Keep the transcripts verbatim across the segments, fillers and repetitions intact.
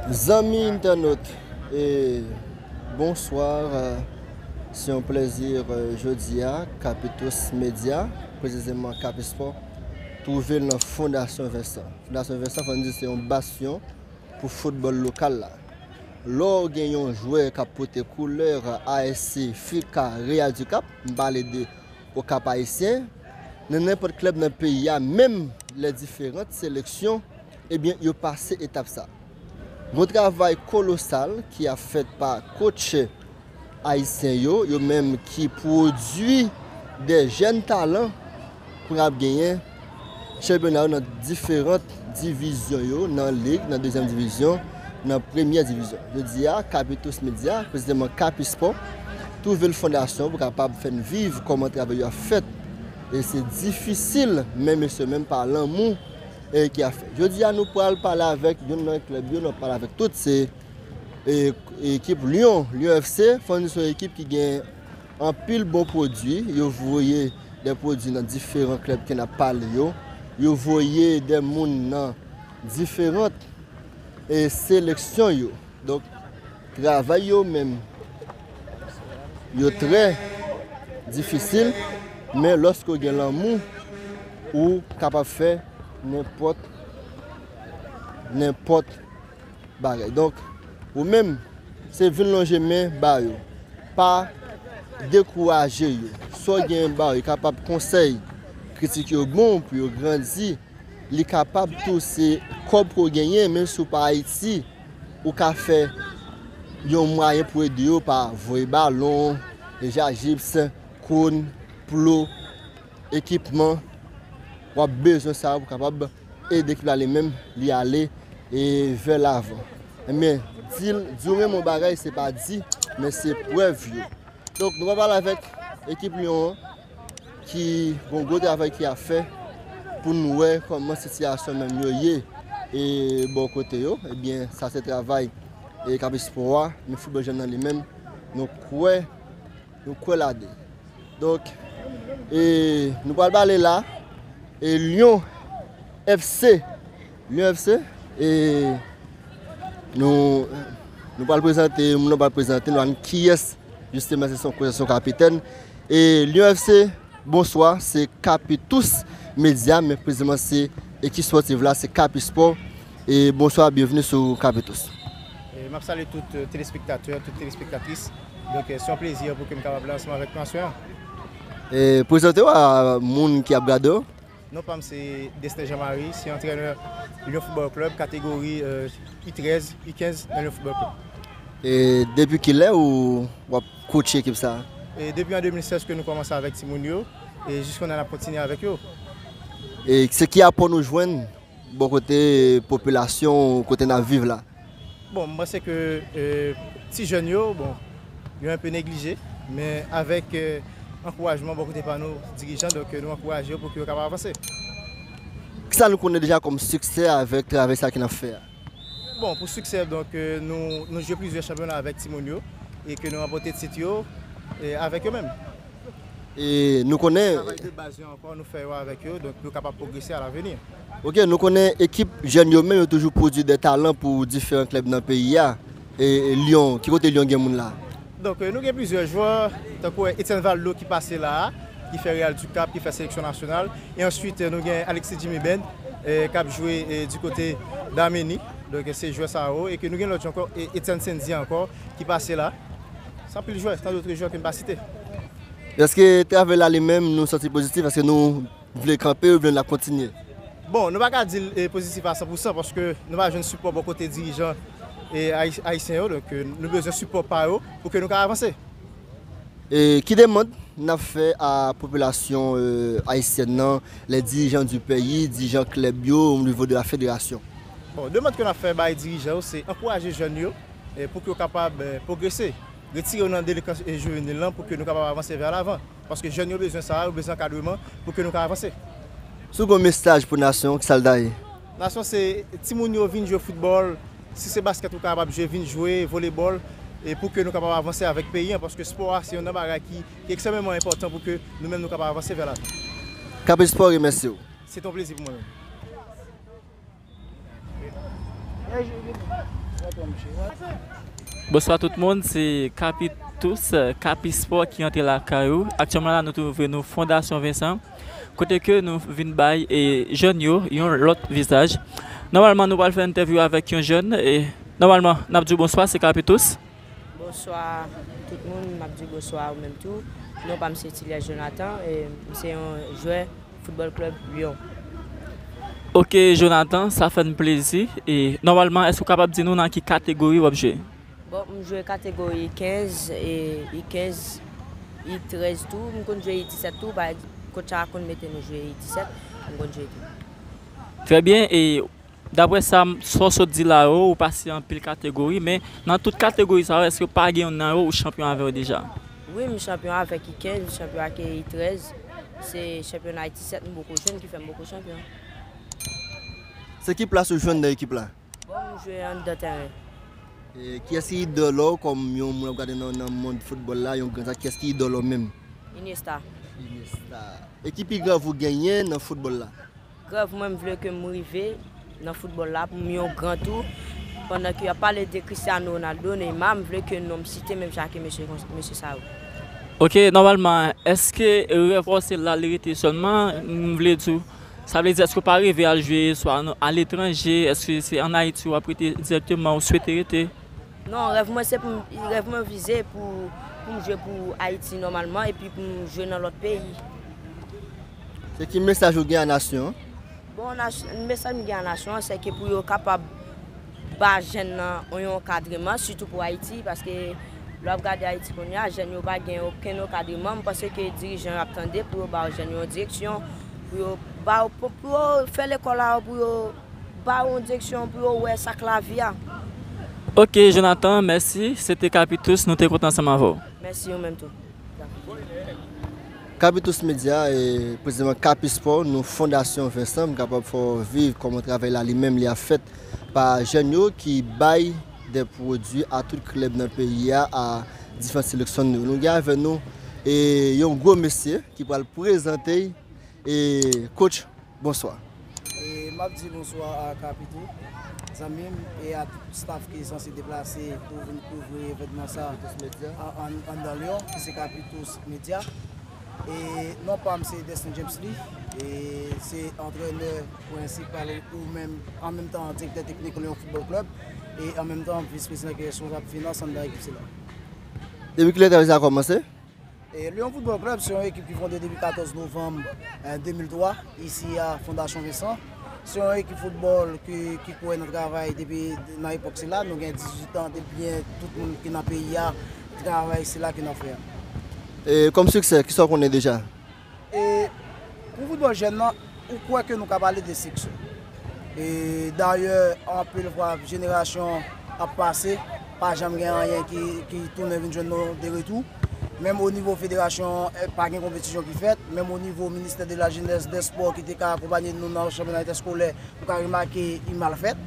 Zanmi entènot, e, bonswa. Se yon plèzi, e, jodi a, Capitous Media, presizeman Cap Sport, twouve l nan Fondasyon Vensan. Fondasyon Vensan, fò n di se yon bastyon pou foutbòl lokal la. Lè w gen yon jwè k ap pote koulè A S C, FICA, Real du Cap, m pale de Okap Ayisyen, nan nenpòt klèb nan peyi a, menm lè diferant seleksyon, ebyen, yo pase etap sa. Gon travay kolosal ki ap fèt pa coach ayisyen yo, yo menm ki pwodui de jèn talan pou n ap genyen chanpyona yo nan diferant divizyon yo, nan lig, nan dezyèm divizyon, nan premyè divizyon. Jodi a, Capitous Media, presizeman Cap Sport, twouve l fondasyon pou kapab fè n viv kòman travay yo ap fèt. E se difisil, men mesye, menm pa lanmou, e ki ap fèt. Jodi a, nou pral pale avèk youn nan klèb yo, nou pral pale avèk tout, se, e, ekip Lyon, Lyon F C, fò n di se yon ekip ki gen anpil bon pwodui. Yo voye de pwodui nan diferan klèb ke n ap pale yo. Yo voye de moun nan diferan, e, seleksyon yo. Donk, travay yo menm, yo trè difisil, men lòske w gen lanmou, ou kapab fè nenpòt, nenpòt bagay. Donk, ou menm, se vin lonje men ba yo. Pa dekouraje yo. Sa w gen ba yo, kapab konsèy, kritik yo bon pou yo grandi. Li kapab tou se kòb ke w genyen, menm si w pa Ayiti, ou ka fè yon mwayen pou ede yo pa voye balon, deja jips, kòn, plo, ekipman. W ap bezwen sa pou kapab ede ekip la li menm, li ale e vè lavan. Ebyen, di l, di w menm yon bagay, se pa di, men se prèv yo. Donk, nou va pale avèk ekip Lyon an, ki gon gwo travay ki ap fè pou n wè kòman sitiyasyon menm yo ye e bò kote yo. Ebyen, sa se travay e Cap Sport a, men foutbòl jèn nan li menm, nou kwè, nou kwè ladan l. Donk, e nou pral pale la, e Lyon F C, Lyon F C, e nou, nou pral prezante, moun nan pral prezante nou, ann kiyès, jisteman, se son, se son kapitèn. E Lyon F C, bonswa, se Capitous Media, men presizeman se ekip spòtif la, se Cap Sport. E bonswa, byenveni sou Capitous. E m ap salye tout, e, telespektatè, tout telespektatris. Donk, e, se yon plezi pou ke m kapab la ansanm avèk nou aswè a. E prezante w a moun ki ap gade w. Non pa m se Destin Jean Marie, se antrenè Lyon Football Club, kategori, e, U trèz, U kenz nan Lyon Football Club. E depi kilè ou w ap coache ekip sa a? E depi an de mil sèz ke nou kòmanse avèk timoun yo, e jiskounya n ap kontinye avèk yo. E se ki apò nou jwenn bò kote popilasyon, kote n ap viv la? Bon, m panse ke, e, ti jèn yo, bon, yo enpe neglije, men avèk, e, ankourajman bò kote pa nou, dirijan, donk, e, nou ankouraje yo pou ke yo kapab avanse. Kisa nou konnen deja kòm siksè avèk travay sa ke n ap fè a? Bon, pou siksè, donk, e, nou, nou jwe plizyè chanpyona avèk timoun yo, e ke nou ranpòte tit yo, e avèk yo menm. E nou konnen travay de baz yo ankò, nou fè yo avèk yo, donk yo kapab pwogrese alavni. Ok, nou konnen ekip jèn yo menm, yo toujou pwodui de talan pou diferan klèb nan peyi a. E, e Lyon, ki kote Lyon gen moun la? Donk, e, nou gen plizyè jwè, tankou, e, Etienne Valdo ki pase la a, ki fè Real du Cap, ki fè seleksyon nasyonal. E answit, e, nou gen Alexis Jimmy Bend, e, k ap jwe, e, di kote Damenie. Donk, e, se jwè sa yo. E ke nou gen lòt jwè ankò, e, Etienne Sendy ankò, ki pase la. Se anpil jwè, tan dòt jwè ke m pa site. Èske travay la li menm nou santi pozitif? Èske nou vle kanpe oubyen n ap kontinye? Bon, nou pa ka di l, e, pozitif a san pou san paske nou pa jwenn sipò bò kote dirijan, e, ayi-, ayisyen yo. Donk, e, nou bezwen sipò pa yo pou ke nou ka avanse. E ki demann n ap fè a popilasyon, e, ayisyèn nan, les dirigeants du pays, dirijan klèb yo, o nivo de la fédération? Bon, demann ke n ap fè bay dirijan yo, se ankouraje jèn yo, e, pou ke yo kapab, e, pwogrese. Retire yo nan delenkans, e, jivenil lan pou ke nou kapab avanse vè lavan. Paske jèn yo bezwen sa, yo bezwen ankadreman pou ke nou ka avanse. Si w gen yon mesaj pou nasyon, kisa l ta ye? Nasyon se timoun yo vin jwe foutbòl, si se baskèt ou kapab jwe, vin jwe, volebòl, e pou ke nou kapab avanse avèk peyi an, paske spò a se youn nan bagay ki, ki ekstrèmeman enpòtan pou ke nou menm nou kapab avanse vè lavan. Cap Sport remèsye w. Se te yon plezi pou mwen menm. Bonswa tout moun, se Capitous, Capi Sport ki antre lakay ou. Aktyèlman la, nou twouve nou Fondasyon Vincent, kote ke nou vin bay e jèn yo yon lòt vizaj. Nòmalman, nou pral fè entèvyou avèk yon jèn. E nòmalman, n ap di w bonswa, se Capitous. Bonswa tout moun, m ap di bonswa ou menm tou. Non pa m se Tilyès Jonathan, e m se yon jwè Football Club Lyon. Ok, Jonathan, sa fè n plezi. E nòmalman, èske w kapab di nou nan ki kategori w ap jwe? Bon, m jwe kategori kenz, e I kenz, I trèz tou. M konn jwe I disèt tou, pa, kotch la konn mete nou jwe I disèt, m konn jwe tou. Trè byen, e daprè sa, sa w sot di la yo, ou pase anpil kategori, men nan tout kategori sa yo, èske pa gen youn nan yo ou chanpyon avè yo deja? Wi, m chanpyon avèk I kenz, m chanpyon ak I trèz. Se chanpyona I disèt m poko jwenn ki fè m poko chanpyon. Se ki plas ou jwenn nan ekip la? Bon, m jwe anndan tèren. E kiyès ki idòl ou kòm yon moun ap gade nan, nan mond foutbòl la, yon gran sa, kiyès ki idòl ou menm? Iniesta. Iniesta. E ki pi gran rèv ou genyen nan foutbòl la? Rèv mwen, m vle ke m rive nan foutbòl la, pou m yon gran tou. Pandan ke y ap pale de Cristiano Ronaldo, Neymar, m vle ke non m site menm jan ke mesye kon-, mesye sa yo. Ok, nòmalman, èske rèv ou se la li rete sèlman? M vle di, sa vle di, èske w pa reve al jwe swa an, aletranje? Èske se ann Ayiti w ap rete dirèkteman, ou swete rete? Non, rèv mwen se pou m, rèv mwen vize pou, pou m jwe pou Ayiti nòmalman epi pou m jwe nan lòt peyi. Se ki mesaj ou gen a nasyon an? Bon, nas-, mesaj m gen a nasyon an, se ke pou yo kapab ba jèn nan yon ankadreman, sitou pou Ayiti, paske lè w ap gade Ayiti kounye a, jèn yo pa gen okenn ankadreman. M panse ke dirijan yo ap tande pou yo ba jèn yo yon direksyon, pou yo ba yo, pou, pou yo fè lekòl la, pou yo ba yo yon direksyon, pou yo wè sa k lavi a. Ok, Jonathan, mèsi. Se te Capitous, nou te kontan ansanm avè w. Mèsi, ou menm tou. Capitous Media, e presizeman Capi Sport, nou Fondasyon Vincent, m kapab fè w viv kòman travay la li menm li ap fèt pa jèn yo ki bay de pwodui a tout klèb nan peyi a, a diferan seleksyon nou. Nou gen avè nou e yon gwo mesye ki pral prezante l, e coach, bonswa. E m ap di bonswa a Capitous, zanmi m, e a tout staff ki sanse deplase pou vin kouvri evènman sa a, an, anndan Lyon, ki se Capitous Media. E non pa m se Destin James Lee, e se antrènè prensipal ou menm, an menm tan direktè teknik Lyon Football Club, e an menm tan vis prezidan ki responsab finans anndan ekip sila. Depi kilè travay sa a kòmanse? E Lyon Football Club se yon ekip ki fonde depi katòz novanm, eh, de mil twa, isi a Fondasyon Vincent. Se yon ekip foutbòl ki, ki kwè nan travay depi nan epòk sila. Nou gen dizuit an depi tout moun ki nan peyi a travay sila ke n ap fè a. E kòm siksè, kisa w konnen deja? E pou foutbòl jèn nan, ou kwè ke nou ka pale de siksè? E dayè, anpil fwa, jenerasyon ap pase, pa janm gen anyen ki, ki tounen vin jwenn nou de retou. Menm o nivo federasyon, eh, pa gen konpetisyon ki fèt. Menm o nivo ministè de la jenès, dè spò ki te ka akonpanye nou nan chanpyona entèskolè, ou ka remake li mal fèt.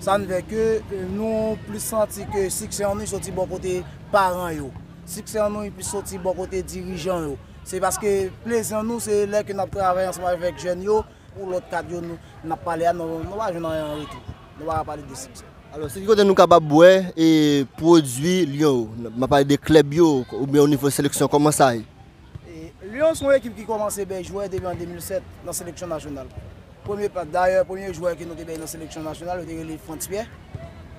Sa n fè ke, eh, nou plis santi ke siksè an nou soti bò kote paran yo. Siksè an nou plis soti bò kote dirijan yo. Se paske plezi an nou, se lè ke n ap travay ansanm avèk jèn yo, pou lòt kad yo, nou, n ap pale a, nou, nou pa jwenn anyen an retou. Nou pa ka pale de siksè. Alò, se ki kote nou kapab wè e pwodui Lyon yo? M ap pale de klèb yo, oubyen o nivo seleksyon, kòman sa ye? E Lyon se yon ekip ki kòmanse bay jwè depi an de mil sèt nan seleksyon nasyonal. Premye pa, dayè, premye jwè ke nou te bay nan seleksyon nasyonal, yo te rele Frantz Pierre,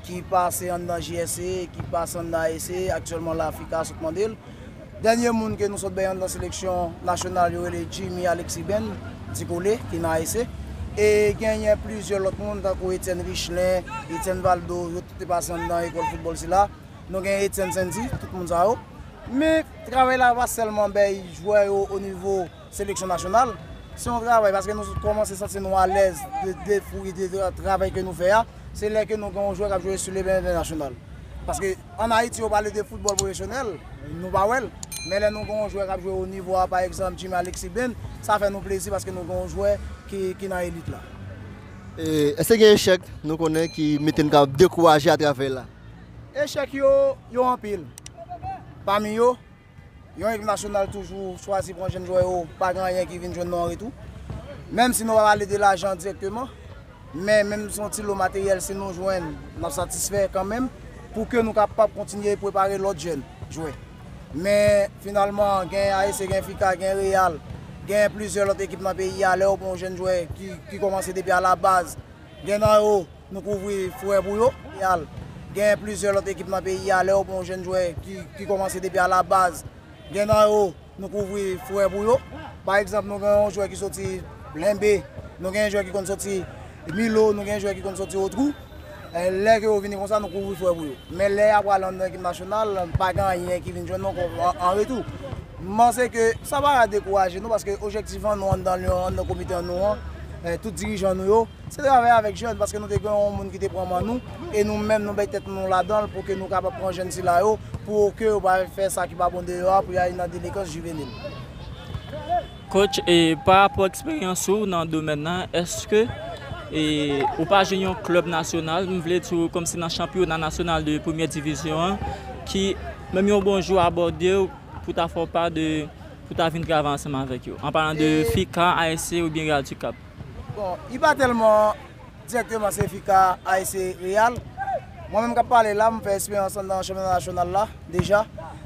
ki pase anndan J S C, ki pase anndan A S C, aktyèlman la fifa sot mande l. Dènye moun ke nou sot bay anndan seleksyon nasyonal, yo rele Jimmy Alexis Ben, Ti Kole, ki nan A S C. E genyen plizyè lòt moun, tankou Etienne Richelin, Etienne Valdo, yo tout te pase anndan ekòl foutbòl sila. Nou gen Etienne Sainty, tout moun sa yo. Men, travay la pa sèlman bay jwè yo o nivo seleksyon nasyonal. Se yon travay, paske nou kòmanse santi nou alèz de, de fwi de tra-, travay ke nou fè a. Se lè ke nou gen yon jwè k ap jwe sou le plan entènasyonal. Paske ann Ayiti, yo pale de foutbòl pwofesyonèl, nou pa wè l. Men lè nou gen yon jwè k ap jwe o nivo a, pa egzanp, Jimmy Alexis Ben, sa fè nou plezi paske nou gen yon jwè ki, ki nan elit la. E, èske gen echèk nou konnen ki mete n ka dekouraje a travay la? Echèk yo, yo anpil. Pami yo, yon ekip nasyonal toujou chwazi pran jèn jwè yo, pa gen anyen ki vin jwenn nou an retou. Menm si nou pa pale de lajan dirèkteman, Men menm si yon ti lo materyèl, si nou jwenn, n ap satisfè kanmenm pou ke nou kapab kontinye prepare lòt jèn jwè. Men finalman, gen A S C, gen Fika, gen Real, gen plizyè lòt ekip nan peyi a. Lè yo pran yon jèn jwè ki, ki kòmanse depi alabaz, gen nan yo, nou kouvri frè pou yo. Real, gen plizyè lòt ekip nan peyi a. Lè yo pran yon jèn jwè ki, ki kòmanse depi alabaz, gen nan yo, nou kouvri frè pou yo. Pa egzanp, nou gen yon jwè ki soti Lenbe, nou gen jwè ki konn soti Milo, nou gen jwè ki konn soti Otwou. Eh, lè ke yo vini konsa, nou kouvri frè pou yo. Men lè y ap pral anndan ekip nasyonal, pa gen anyen ki vin jwenn nou ankò an, an retou. M panse ke sa pa ka dekouraje nou, paske objektif an nou anndan Lyon, anndan komite an nou an, eh, tout dirijan nou yo, se travay avèk jèn, paske nou te gen yon moun ki te pran men nou, e nou menm nou bay tèt nou ladan l pou ke nou kapab pran jèn sila yo, pou ke yo pa fè sa ki pa bon deyò a, pou y al nan delikans jivenil. Coach, e pa rapò eksperyans ou nan domèn nan, èske e, ou pa jwenn yon klèb nasyonal, m vle di w kòmsi nan chanpyona nasyonal de premyè divizyon an, ki menm yon bon jou abòde w pou ta fè w pa de, pou ta vin travay ansanm avèk yo? An palan de Fika, A S C oubyen Real du Cap. Bon, li pa tèlman dirèkteman se Fika, A S C, Real. Mwen menm k ap pale la, m fè esperyans anndan chanpyona nasyonal la deja.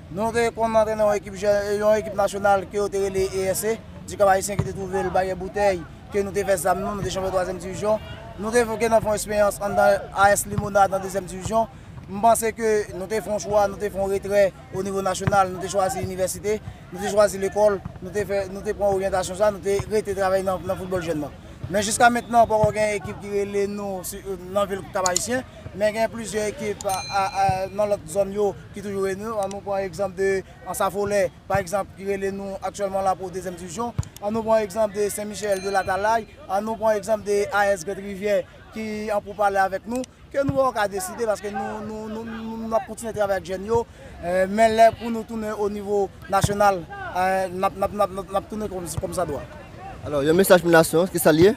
Nou te konn antrene yon ekip, yon ekip nasyonal ke yo te rele E S C, du Cap Haïtien, ki te twouve l Baryè Boutèy, ke nou te fè zam nou, nou te chanpyon twazyèm divizyon. Nou te gentan fè yon esperyans anndan A S Limonad nan dezyèm divizyon. M panse ke nou te fè yon chwa, nou te fè yon retrè o nivo nasyonal, nou te chwazi inivèsite, nou te chwazi lekòl, nou te fè, nou te pran oryantasyon sa, nou te rete travay nan, nan foutbòl jèn nan. Men jiska mentnan, poko gen ekip ki rele nou nan vil Cap Haïtien, men gen plizyè ekip nan lòt zòn yo ki toujou rele nou. Ann nou pran egzanp de Ansafolè, pa egzanp, ki rele nou aktyèlman la pou dezyèm divizyon. Ann nou pran egzanp de Sen Michèl, de Latalay. Ann nou pran egzanp de A S Grande Rivière ki an poupale avèk nou. Ke nou poko ka deside, paske nou, nou, nou, nou, nou ap kontinye travay ak jèn yo. Men lè pou nou tounen o nivo nasyonal, n ap, n ap, n ap, n ap tounen kòm, kòm sa dwa. Alò, yon mesaj pou nasyon an, kisa l ye?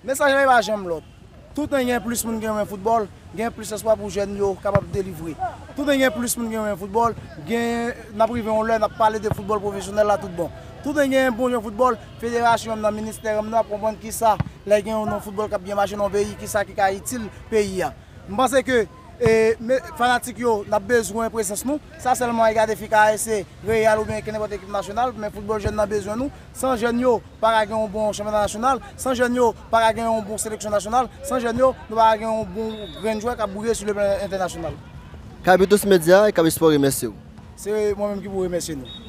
Mesaj la pa janm lòt. Toutan gen plis moun ki renmen foutbòl, gen plis espwa pou jèn yo kapab delivre. Toutan gen plis moun ki renmen foutbòl, gen, n ap rive yon lè, n ap pale de foutbòl pwofesyonèl la tout bon. Toutan gen bon jan foutbòl, federasyon m nan, ministè m nan ap konprann kisa, lè gen yon non foutbòl k ap byen mache nan yon peyi, kisa ki ka itil peyi a. M panse ke e, fanatik yo, n ap bezwen prezans nou. Sa sèlman e gade Fika, A S C, Real oubyen kenenpòt ekip nasyonal, men foutbòl jèn nan bezwen nou. San jèn yo, pa ka gen yon bon chanpyona nasyonal. San jèn yo, pa ka gen yon bon seleksyon nasyonal. San jèn yo, nou pa ka gen yon bon grenn jwè k ap briye sou le plan entènasyonal. Capitos Media e Cap Sport remèsye w. Se mwen menm ki pou remèsye nou.